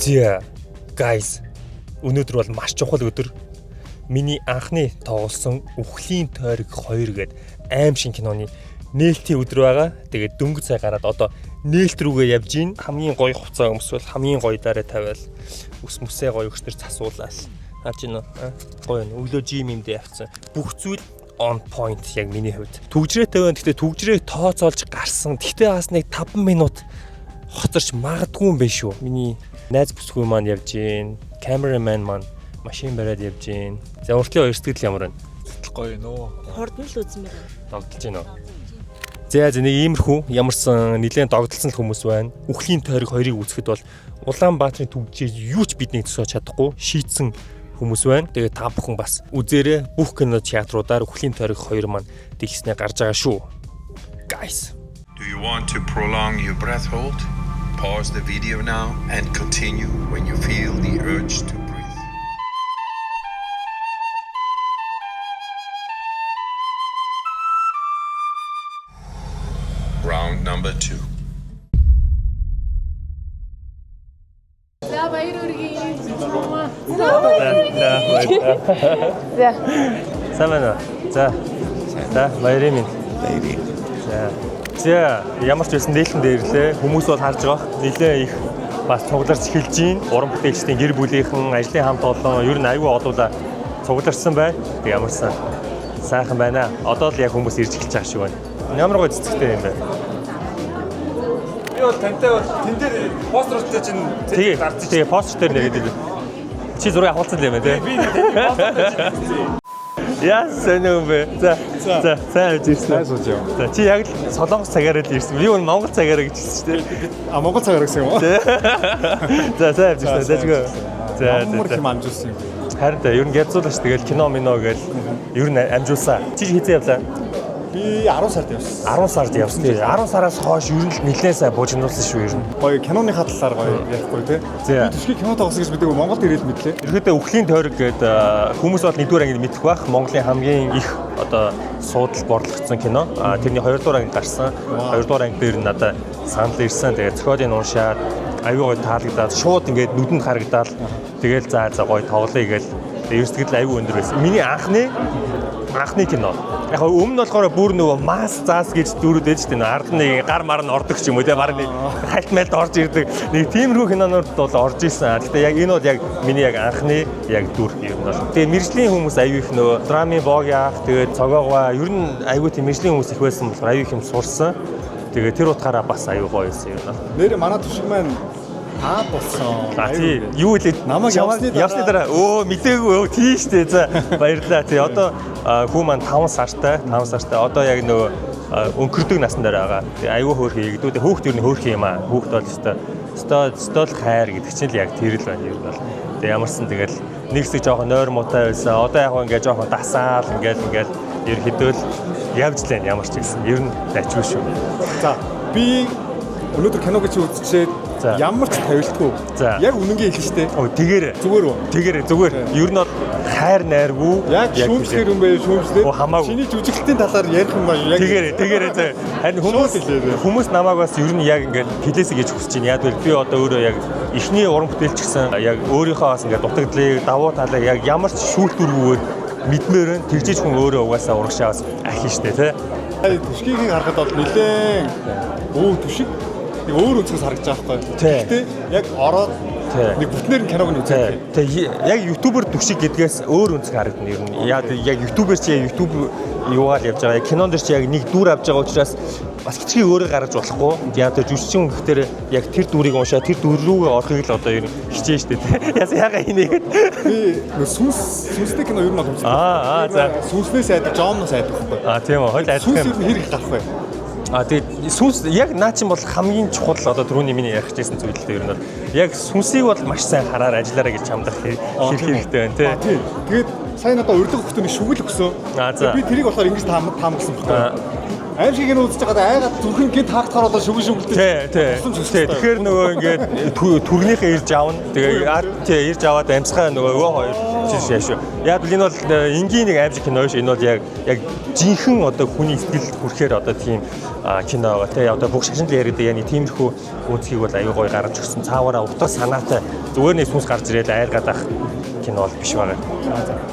Зя guys, өнөөдөр бол маш чухал өдөр. Миний анхны тоглосон Үхлийн тойрог 2 гээд аим шин киноны нээлтийн өдөр байгаа. Тэгээд дөнгөж сая гараад одоо нээлт рүүгээ явж гин. Хамгийн гоё хувцас өмсвөл, хамгийн гоё дараа тавиал, ус мүсээ гоё өгчнөр засуулаад. Харж гин үү? Гоё нь. Өглөө жим юмдээ явцсан. Бүх зүйл on point яг миний хувьд. Түгжрээтэй байна. Гэхдээ түгжрээг тооцоолж гарсан. Гэхдээ бас нэг 5 минут хоцорч магадгүй юм биш үү? Миний найз бүсгүй маань явж гин. Камерамен маань машин бариад явж гин. За, уртлын хоёр сэтгэл ямар байна? Гоё нөө. Хурдан л үзмээр байна. Догдолж гин үү? За за, нэг иймэрхүү ямарсан нэлээд догдолсон л хүмүүс байна. Үхлийн тойрог хоёрыг үзэхэд бол Улаанбаатарын түгжээ юу ч бидний төсөөж чадахгүй шийдсэн хүмүүс байна. Тэгээ та бүхэн бас үзээрэй. Бүх кино театруудаар Үхлийн тойрог 2 маань дэлгэснээр гарч байгаа шүү. Guys. Do you want to prolong your breath hold? Pause the video now and continue when you feel the urge to breathe. Round number 2. За, баяр хүргэе. За. Сайн байна уу? За. За, баярын минь. Lady. За. За, ямар ч байсан нээлтэн дээрлээ. Хүмүүс бол харж байгаа. Нэлээ их бас цугларч эхэлж байна. Уран бүтээлчдийн гэр бүлийнхэн, ажлын хамт олон ер нь аюу олуула цугларсан байна. Тэг ямарсан сайхан байна. Одоо л яг хүмүүс ирж эхэлж байгаа шиг байна. Ямар гоё цэцэгтэй юм бэ? Би бол тантай бол тэн дээр постертэй чинь Тэгээ, гарч тэгээ постэр дээр нэгэд илээ. Чи зураг авахулсан л юм байна, тий? Би таны постертэй чинь. Яа, сайн юм бэ? За, за, сайн явж ирсэн. Сайн сууж яв. За, чи яг л Солонгос цагаараа л ирсэн. Би бол Монгол цагаараа гэж хэлсэн шүү дээ. А, Монгол цагаар гэсэн юм уу? За, сайн явж ирсэн. Зажгүй. За, Ямар за. хэм амжуулсан юм бэ? Харин та ер нь гязуулаач, тэгэл кино мино гээл ер нь амжуулсан. Чи хэзээ явлаа? Би 10 сард явсан. 10 сард явсан тий. 10 сараас хойш ер нь л нэлээд сайн буужнуулсан шүү ер нь. Гоё киноныхаа талаар гоё ярихгүй тий. За. Би төшгийг кино тоглосон гэж мэдээгүй, Монголд ирээд мэдлээ. Ерөнхийдөө Үхлийн тойрог гээд хүмүүс бол нэгдүгээр анги мэдэх байх. Монголын хамгийн их одоо суудал борлогдсон кино. А тэрний хоёрдугаар анги гарсан. Хоёрдугаар анги дээр надад санал ирсэн. Тэгээд зохиолыг уншаад аюу гоё таалагдаад шууд ингээд нүдэнд харагдаад тэгэл за за гоё тоглоё гээл ер сэтгэл аюу өндөр байсан. Миний анхны кино. Яг хөө өмнө нь болохоор бүр нөгөө мас заас гэж дүүрүүд ээж тийм ард нэг гар мар нь ордог ч юм уу те, баг нэг хальт мальт орж ирдэг. Нэг тиймэрхүү кинонууд бол орж исэн. Гэхдээ яг энэ бол яг миний яг анхны яг дүр юм бол. Тэгээ мэржлийн хүмүүс аюу их нөгөө драмын бог яах, тэгээд цогоогоо ер нь аюу тийм мэржлийн хүмүүс их байсан болохоор аюу их юм сурсан. Тэгээ тэр утгаараа бас аюу гоё байсан юм бол. Нэр манай төшиг маань таад болсон. А тий, юу лээ? Намайг явсны дараа- явсны дараа өө мдээгүй өө тий штэ. За, баярлалаа. Тий, одоо хүү маань 5 сартай, 5 сартай. Одоо яг нөгөө өнгөрдөг насн дээр байгаа. Тий, айгүй хөөрхөн хийгдүү. Тий, хүүхд ер нь хөөрхөн юм аа. Хүүхд бол өстой өстой өстой л хайр гэдэг чинь л яг тэр л байна ер нь бол. Тий, ямарсан тэгэл нэг хэсэг жоохон нойр муутай байсан. Одоо яг ингээ жоохон дасаал ингээл ингээл ерөөхдөө л явж лээ ямар ч гэсэн. Ер нь дайчгүй шүү. За, би өнөөдөр киног чи үзчихээд За. ямар ч тавилтгүй. За. Яг үнэнгээ хэлнэ штэ. Өө тэгээрээ. Зүгээр үү? Тэгээрээ, зүгээр. Ер нь бол хайр найргүй. Яг шүүмжлэхэр юм бэ шүүмжлээ. Оо, хамаагүй. Чиний жүжиглэлтийн талаар ярих юм ба яг. Тэгээрээ, тэгээрээ зэ. Харин хүмүүс Шууд хэлээрэй. хүмүүс намайг бас ер нь яг ингээд хэлээсэй гэж хүсэж байна. Яг бол би одоо өөрөө яг эхний уран бүтээлч гэсэн яг өөрийнхөө бас ингээд дутагдлыг, давуу талыг яг ямар ч шүүлтүүргүүгээр мэдмээр байна. Тэгжиж хүн өөрөө угаасаа урагшаа бас ахин штэ тий. Төшгийг харахад бол нэлээд өө төшиг нэг өөр өнцгөөс харагдаж байгаа байхгүй. Тий. Гэхдээ яг ороод Тий. нэг бүтнээр нь киног нь үзээ. Тэг яг ютубер түшиг гэдгээс өөр өнцөг харагдана ер нь. Яг яг ютубер чи яг ютуб юугаар явж байгаа. Яг кинон дэр чи яг нэг дүр авч байгаа учраас бас хитрхи өөрөө гаргаж болохгүй. Яг тэр жүжигчин гэхдээ яг тэр дүрийг уншаа тэр дүр рүүгээ орохыг л одоо ер нь хичээн штэ тий. Яс яга инээгээд. Би нөө сүнс сүнстэй кино ер нь бол үздэг. Аа, аа, за. Сүнснээс айдаг, жоомноос айдаг байхгүй. А тийм үү. Хойл айдах Сүнс юм. ер нь хэр их гарах вэ? А тэгээд сүнс яг наа чин бол хамгийн чухал одоо түрүүний миний ярих гэжсэн зүйл л дээ ер нь бол яг сүнсийг бол маш сайн хараар ажиллаарай гэж чамдах хэрэгтэй байна тий. А тий. Тэгээд сайн одоо урилга өгөхдөө нэг шүгэл өгсөн. Аа, за. Би тэрийг болохоор ингэж таамагласан байхгүй. Аа. Аимшиг кино үзэж байгаад айгаад зүрхэн гинт хаагдахаар одоо шүгэн шүгэлтэй. Тий, тий. Тусламж хүсэх Тий, ёстой. тэгэхээр нөгөө ингээд түргнийхээ ирж авна. Тэгээ ард тий ирж аваад амьсгаа нөгөө өвөө хоёр жиш яаш. Яг л энэ бол энгийн нэг аимшиг кино биш. Энэ бол яг жинхэнэ одоо хүний сэтгэл хүрхээр одоо тийм кино байгаа. Тий, одоо бүх шашин л яриад яг нэг тиймэрхүү үүсгийг бол аюу гоё гаргаж өгсөн. Цаагаараа утга санаатай зүгээр нэг сүнс гарч ирээл айргаад ах кино бол биш байгаа.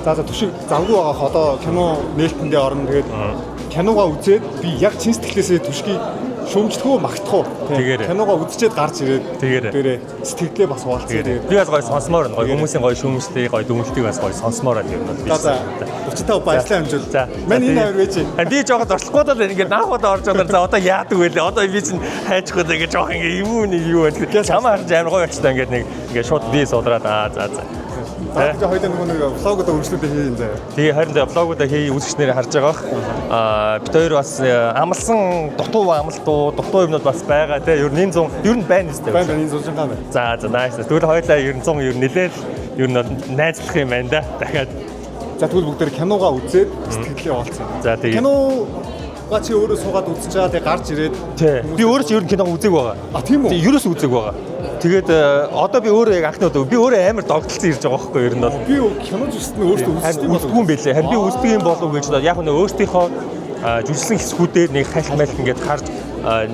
За, Түшиг завгүй байгаа хаа одоо кино нээлтэндээ орно. Тэгээд киногоо үзээд би яг чин сэтгэлээсээ Түшгийг шүүмжлэх үү магтах уу? Тэгээрэй. Киногоо үзчихэд гарч ирээд Тэгээрэй. дээрээ сэтгэлдээ бас хуваалцъя. Тэгээд Би бас гоё сонсомоор байна. Гоё хүмүүсийн гоё шүүмжлэлийг, гоё дүгнэлтийг бас гоё сонсомоор байна юм бол би. За, 35 баярлалаа амжуул. За. Мань энэ авир байж. Харин би жоохон зуршлахгүй даа ингээд наах удаа орж байгаа. За, одоо яадаг вэ? Одоо би чинь хайчих удаа ингээд жоохон ингээд юм нэг юу вэ? Чамаа харж амар гоё болчихлоо ингээд нэг ингээд шууд би суудраад за. За, би хоёул нөгөө нэг vlog оо өргөжлүүлээ хий юм заяа. Тэгээ харин vlog уудаа хий үзэгчнэрээ харж байгаа бах. Бид хоёр бас амлсан дутуу амлалт уу, дутуу юмнууд бас байгаа те. Ер нь энэ 100 ер нь байна үстэй. Байна, энэ зуржингаа байна. За, nice. Тэгвэл хоёулаа ер нь 100 ер нь нилээл ер нь бол найзлах юм байна да. Дахиад За, тэгвэл бүгдээр киногоо үзээд сэтгэлээ хуваалцъя. За, тэгээ. Киногоо чи өөрөө суугаад үзэж байгаа тэгээ гарч ирээд Тий. Би өөрөө ч ер нь киног үзег байгаа. А, тийм үү? Тий, ерөөс үзег байгаа. Тэгээд одоо би өөрөө яг анхны удаа би өөрөө амар догдолцсон ирж байгаа байхгүй ер нь бол. Би кино зүсэд нь өөртөө үздэг Харин үздэг юм бэлээ. Харин би үздэг юм болов уу гэж бодоод яг нөө өөртөөхөө жүжиглэн хэсгүүдээр нэг хальт мальт ингээд харж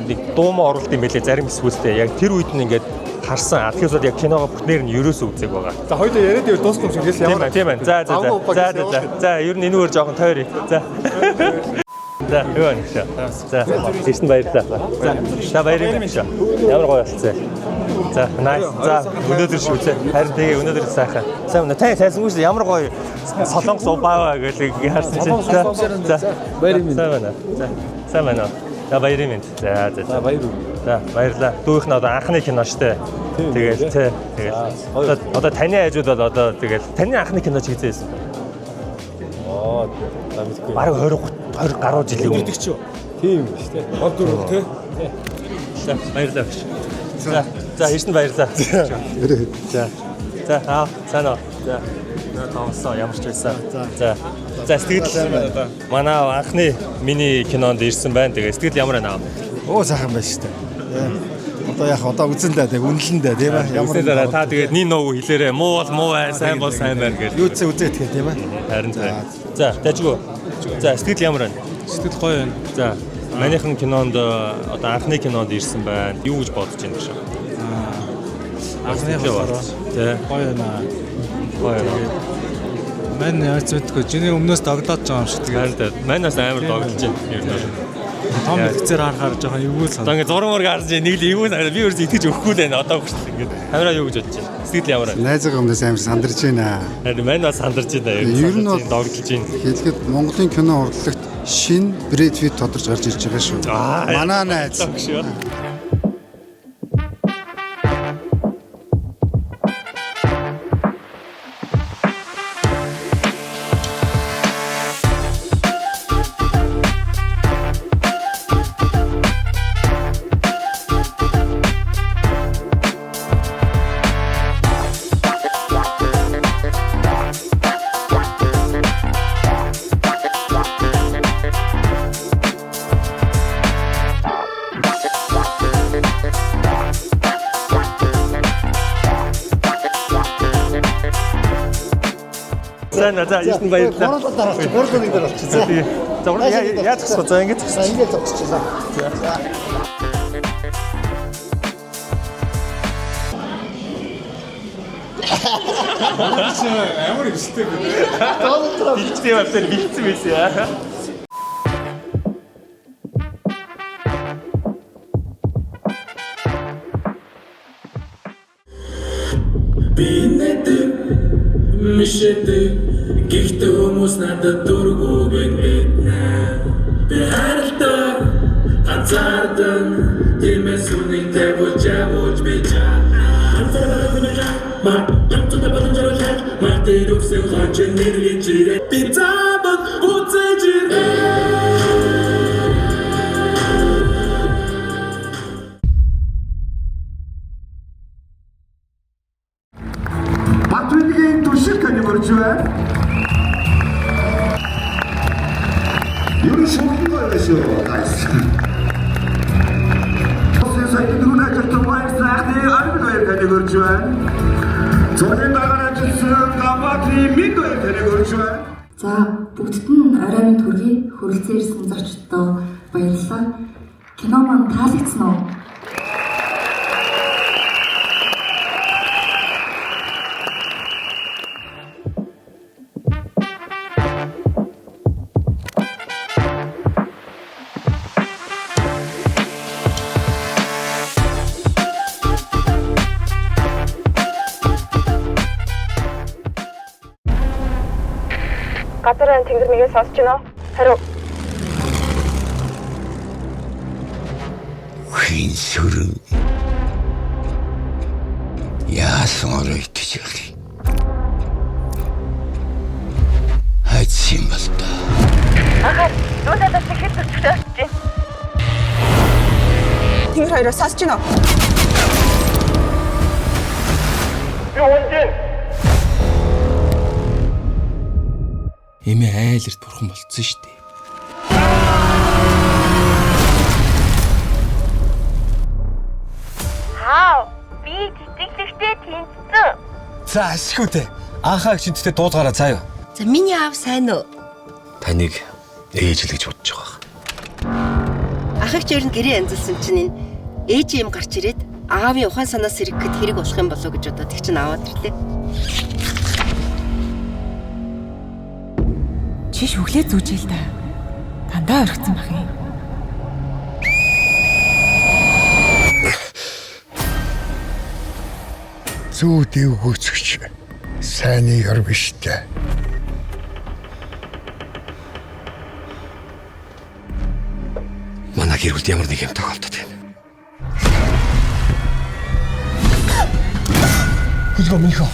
нэг дуумаа оруулт юм бэлээ зарим хэсгүүдтэй. Яг тэр үед нь ингээд харсан. А тэгэхээр бол яг киногоо бүтнээр нь ерөөсөө үзег байгаа. За, хоёулаа яриад ивэл дуусах юм шиг хэлсэн Тийм ямар. байна, тийм байна. За. За за. За, ер нь энүүгээр жоохон тойръё. За. За, юу байна гэж. За, ирсэн баярлалаа. За, за баярын гэж. Ямар гоё болцсон. За, nice. За, өнөөдөр шүү зэ. Харин тэгээ өнөөдөр сайхан. Сайн байна. Та сайсангүй шүү. Ямар гоё солонгос убаа гэж харсан чинь. За, Баярын мэнд. Сайн байна. За, сайн байна. За, баярын мэнд. За, за. За, баяр. За, баярлалаа. Дүүх нь одоо анхны кино штэ. Тэгэл тий. Тэгэл. Одоо таны хажууд бол одоо тэгэл таны анхны кино ч хийзээ байсан. Аа, за мэдгүй. Бараг 20 20 гаруй жилийн өмнө. Мэддэг чи юу? Тийм шүү дээ. Гол дүр тий. За, баярлалаа. За, за ирсэн баярлалаа. За. За, аа, сайн уу. За. Нөө томсон ямар ч байсан. За. За, сэтгэл манай анхны миний кинонд ирсэн байна. Тэгээ сэтгэл ямар байна? Оо, сайхан байж штэ. Одоо яг одоо үзэн дээ, тэг үнэлэн дээ, тийм ээ. Ямар дараа та тэгээд нэг нууг хэлээрээ. Муу бол муу бай, сайн бол сайн байна гэж. Юу ч үзээ тэгээ, тийм ээ. Харин тийм. За, дажгүй. За, сэтгэл ямар байна? Сэтгэл гоё байна. За, манийхан кинонд одоо анхны кинонд ирсэн байна. Юу гэж бодож байна гэж? Анхны болохоор Тий. гоё байна. Гоё байна. Мань ямар ч мэдгүй. Чиний өмнөөс догдоод байгаа юм шиг тэгээд Харин тийм. Манаас амар догдолж байна. Ер нь бол. том хэлцээр харахаар жоохон эвгүй Одоо санагдав. ингээд зураг мураг харж нэг л эвгүй санагдав. Би өөрөөсөө итгэж өгөхгүй л байна. Одоо хүртэл ингээд. Камера юу гэж бодож байна? Сэтгэл ямар байна? Найзгаа өмнөөс амар сандарч байна. Харин мань бас сандарч байна. Ер нь бол- догдолж байна. Хэлэхэд Монголын кино урлагт шин Брэд Питт тодорч гарч ирж байгаа шүү. Манай найз. Шүү. За за ирсэн баярлалаа. Гурлаа дараач, гурлаа нэг дараач. За. За, яаж зогсох вэ? За, ингэж зогсох. За, ингээд зогсчихлаа. Амар ихтэй би. Бэлдсэн юм байна. Бэлдсэн байсан яа. Би нэдэг мишэдэг. Гэхдээ хүмүүс надад дургүйг мэднэ. Би харалтай ганцаардан. Тиймээс үнийг тавиулж явуулж би чадна. Ганцаараа боломжоор мартын үгсэн хонч нэргэж ирээ. Би заавал үзэж ирээ. Батбилгийн түшиг каниморч байна. Ер нь шүлэг гоё шүү. Nice. урьж байна. Цорын дагаар ажилласан Ганбаатрын мэнд баяр таныг урьж байна. За, бүгдд нь орой минь төргий, хүрэлцэн ирсэн зочддоо баярлалаа. Кино маань таалагдсан уу? Газар айн тэнгэр нэгээ сонсож байна уу? Хариу. Хин сүрэн. Яасан орой итгэж явах юм. Хайцсан бол та. Ахаа, дүү талаас хэд зөрчигтэй очиж байна? Тэнгэр хоёроо сонсож байна уу? Би унжин. Эмээ айл эрт бурхан болцсон шүү дээ. Хаа, би тэтгэлэгтэй тэнцсэн. За ашиггүй те. Анхаа шинттэй дуулгаараа заа юу. За миний аав сайн уу? Таныг ээж л гэж бодож байгаа. Ахагч ер нь гэрээ янзалсан чинь энэ ээж юм гарч ирээд аавын ухаан санаа сэргэх гэд хэрэг болох юм болоо гэж бодоод тэг чинь аваад ирлээ. Чи шүглээ зүүжээ л да. Дандаа орхисон байх юм. Зүү дэвгүүцгч сайнны ёр биш дээ. Манай гэр бүлд ямар нэг юм тохиолдод байна. Хүлгөө минийхөө.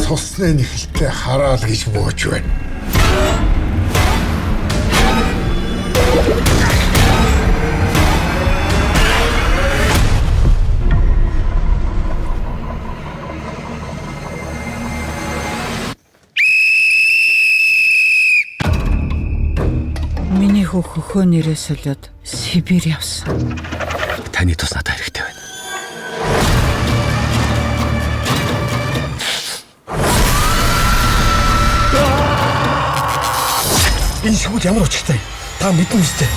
Цусны нэхэлтэй хараал гэж бууж байна. Миний хүү хөхөө нэрээ солиод Сибирь явсан. Таны тус надад хэрэгтэй байна. Энэ шүгэл ямар учиртай? Та мэднэ үстэй.